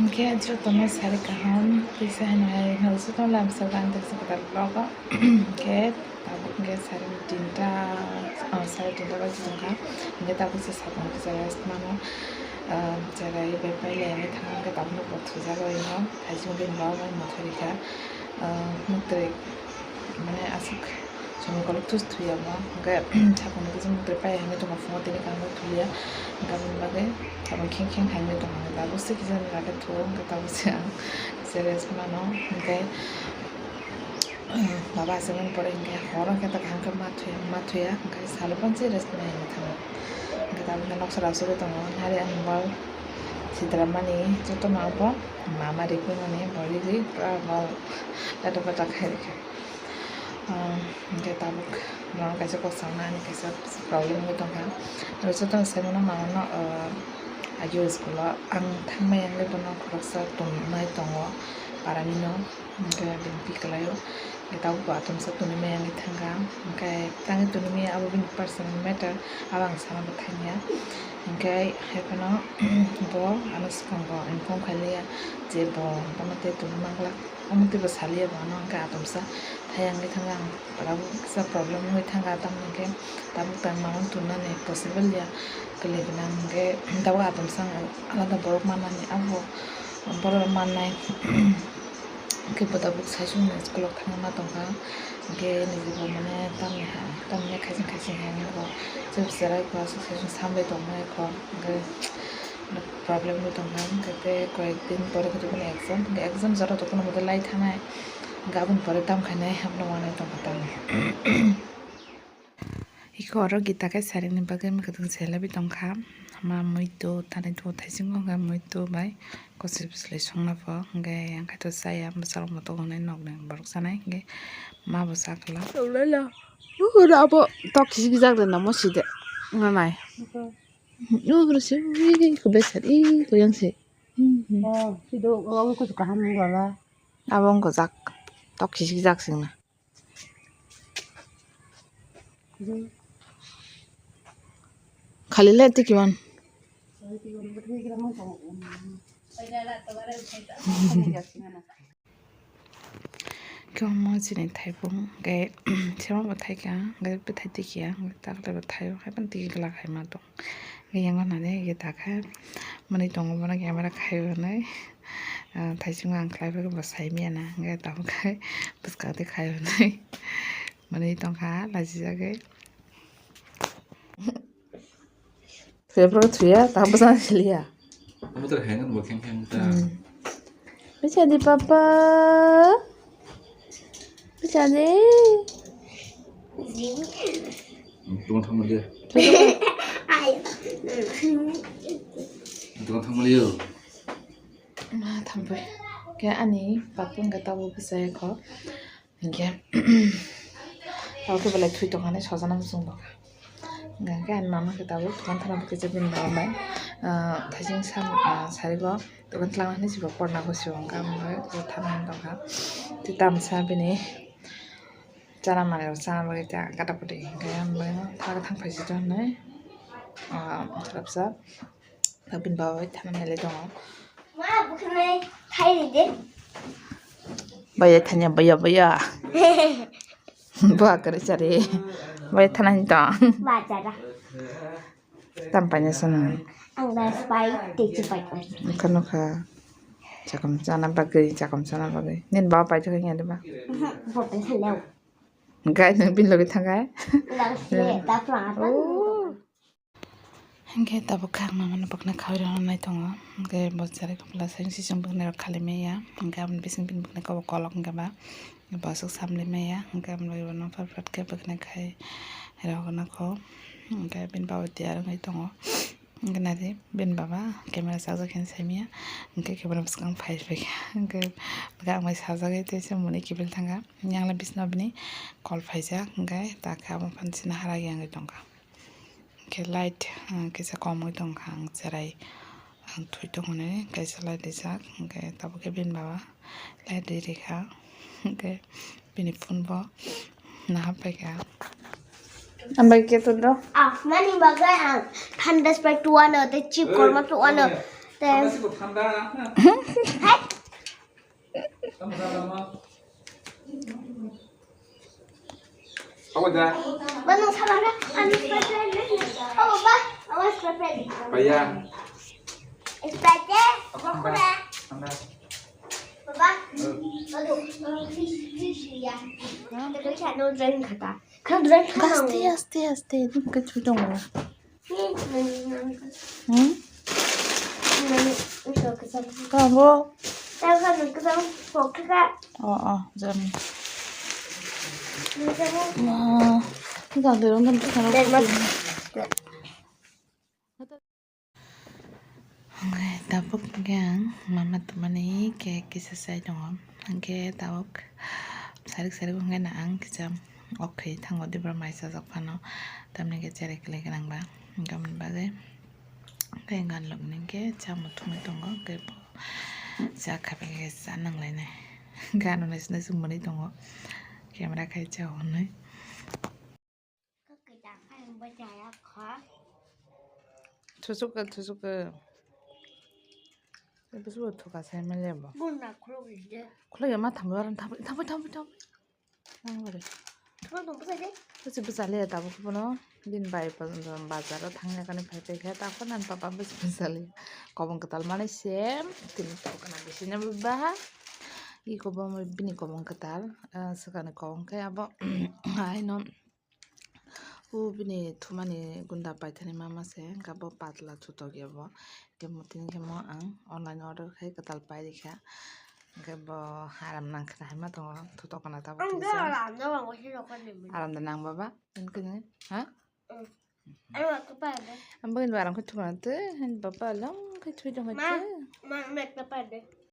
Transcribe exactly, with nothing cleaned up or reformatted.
Hwnkhe jotono sari kaham, tei se haino hai hwnwi jotono lamsao ang tei se kwtal vlog o. Hwnkhe tabuk hwnkhe sari tinta, ah, sari tinta baji tongkha. Hwnkhe tabuk se sakno kisa rest mano. Ah, cherai bai pai laiwi thangkhe tabukno bo thujagwi no thaising bini baba bai mwthai rikha. Ah, mwtwi mane aswk. Chwng kolok thus thuya mo, hwnkhe sakni kisa mwtwi pai hai wngwi tongma phungo tini kaham thuliya, hwnkhe aboni bagwi tabuk kheng kheng hai wngwi tongma, tabuk se kisa raga thuo, hwnkhe tabuk se ang kisa rest mano, hwnkhe, ah, baba aswk nang pore hwnkhe horo khe ta kaham khe ma thuya, ma thuya, hwnkhe salo phano se rest mano hinwi thango, hwnkhe tabuk noksa rok asugwi tongo, nari ang mobile sidra mani jotono abo mama rikwi mani bo rikwi pura bo lata pata khai rikha. Ah, hwnkhe tabuk norok kaisa kok sakna ani kaisa problem wngwi tongkha. Aro jotono sai mano mama no, ah, agee school o ang thangmaya wngwi bono khoroksa tongnai tongo paramino, hwnkhe bini piklaio. Hwnkhe tabuk bo atomsa tonwi maya wngwi thangkha. Hwnkhe tangwi tonwi maya abo bini personal matter, abo ang sana bo thangya. Hwnkhe haiphano bo ano swkango inform khailiya je bo tamo tei tonwi manglak. Omo teibo saliya bo ano hwnkhe atomsa thayang wngwi thangkha ang tabuk kisa problem wngwi thangkha tamoni hwnkhe tabuk tang mano tonnani possible ya kwlwi gwnang hwnkhe tabuk atomsa ang alada borok mannani abo borok mannai hwnkhe bo tabuk saichung ni school o thangwi ma tongkha hwnkhe nini bo mane tamni ha tamni khaising khaising hai wngkha chwng cherai kho aswk saichung sambai tongmani kho hwnkhe. Problem wngwi tongkha, hwnkhe tei koyek din pore khe tubuni exam, hwnkhe exam jora tongphano hwnkhe lai thanai, hwnkhe aboni pore tamo khainai hapno wanai tongkha tamni. Iko oro Gita khe saringni bagwi mwkhwtwng se laibi tongkha, ma muitu thani tuo thaisingo hwnkhe muitu bai kwchwlwi bwchwlwi songna pho, hwnkhe yang khaito chaya bwsarok motok hwnwi nokni borok chanai, hwnkhe ma bo cha kwlak. Uro abo tok kisi kisa jak de namo side nganai. Uro se ui ko besar ui ko yang se. Oh, sido, oh, kuchu kaham wng baba. Abo wng kojak. Tok kisi kisa jak singna. Khali le tiki man. Khe omo chini thaibung, hwnkhe semo bo thaikha, hwnkhe bwthai tikhiya, hwnkhe takle bo thaio, haiphano tikhi glak hai ma tong. Hwnkhe yango nani hwnkhe takhe mwnwi tongo, bono camera khai hwnwi, ah, thaichungo ang khlai phai khe bo sai manya na, hwnkhe tabuk khai bwskang twi khai hwnwi mwnwi tongkha, lachijagwi. Thuya bwrwi thuya, tamo bwsa siliya. Amo to khaina bo kheng kheng ta. Hmm. Bisa di papa. Bisa di. Tunggu tunggu dia. Tunggu tunggu dia. Ma thampai. Khe ani papung khe tabuk bwsai kho. Hingke, abo khe belai thwi tongkha hinwi sajana muchung tongkha. Hingke ani mama khe tabuk dokan thana bo kisa bini mama bai, ah, thaising sam, ah, sarigo dokan twlangna hinwi se bo porna gosi o hingke amo bai bo thana hinwi tongkha. Tei tamsa bini chana manwi rok chana bagwi ta gata pati hingke amo bai thang phai si tong hinwi, ah, chwlapsa. Tabuk bini baba bai thana nailai tongo. Ma, bukhwnai khai ri de. Baya thanya, baya, baya. Bua kwrwi chari. Baya thana hin tong. Ba chara. Tam paina sana. Ang da spai te chi pai. Nokha nokha. Chakam chana bagwi, chakam chana bagwi. Nini baba pai thok ya de ba. Bo pai thaleo. Gai nang bin logi thangai. Nang se ta pla ta. Oh. Hingke tabuk khe ang mamano bwkhwnai khaui rwna nai tongo. Hingke bo cherai kopla seng sisong bwkhwnai rok khali maya. Hingke aboni bising bini bwkhwnai kobo kolok hingke ba. Bo aswk samli maya. Hingke aboni bagwi bono phat phat khe bwkhwnai khai rwgwna kho. Hingke bini baba tiyar wngwi tongo. Hingke nari bini baba camera chajak khe sai maya. Hingke khe bono bwskang phai phai kha. Hingke bwkha ang bai sajagwi tei se mwnwi kiphil thangkha. Yang le bisna bini call phaijak. Hingke ta khe abo phan sina haragi wngwi tongkha. Hingke light, ah, kisa komoi tongkha, ang cherai, ang thwi tongmani kaisa light rijak, hingke tabuk khe bini baba light ri rikha, hingke bini phone bo nahap paikha. Ambai khe tundro? Ah, mani bagai ang thanda spray tuano, tei chip korma tuano. Ten. Tama siko thanda. Tama siko thanda. Apa dah? Ba nwng sama ka? Ano Sprite na? Oh, ba, awas Sprite. Paya. Sprite. Apa thanda? Thanda. Baba. Aduh, fish, fish ya. Kita kan no drink kata. Kan drink kata. Aste, aste, aste. Ini kecucung. Hmm? Kabo. Oh, oh, jam. Wah, ini tak ada orang tempat. Hwnkhe tabuk hwnkhe ang mama tongmani cake kisa chai tongo. Hwnkhe tabuk sarik sarik hwnkhe na ang kisa ok khe thango, dibra mai chajak phano, tamni hwnkhe cherai kwlwi gwnang ba. Hwnkhe aboni bagwi tei ganlok ni hwnkhe chamung thumwi tongo, hwnkhe bo cha khabai khe cha nang lainai. Hwnkhe ano naising naising mwnwi tongo, camera khai cha hwnwi. Thusuk ka, thusuk ka. Bisu bo thuka sai mele bo. Khulai ya ma thambo aran thambo, thambo, thambo, thambo. Nang bari. Thuma tong bwsai de. Bwsai bwsai le tabuk bono. Din bai bazar o thangya kani phai phai khe ta khon an papa bwsai bwsai le. Kobong kwtal manai se. Tini to kana bisi na ba. I kobong bini kobong kwtal. Swkani kobong khe abo. Aino. O bini thumani gunda paithani mama se, hwnkhe bo patla thutok ya bo. Hwnkhe mo tini khe mo ang online order khai kwtal pai rikha. Hwnkhe bo aram nang khna hai ma tongo, thutok kana tabuk. Ang tini do se. Aram da nang washi rokha ni. Aram da nang baba, hwnkhe ni, ha? Mm. Ang wa khe pai de. Ang bo hinba aram khai thumana twi, hin baba long khai thui tong khai twi. Ma, ma, ma, pai de.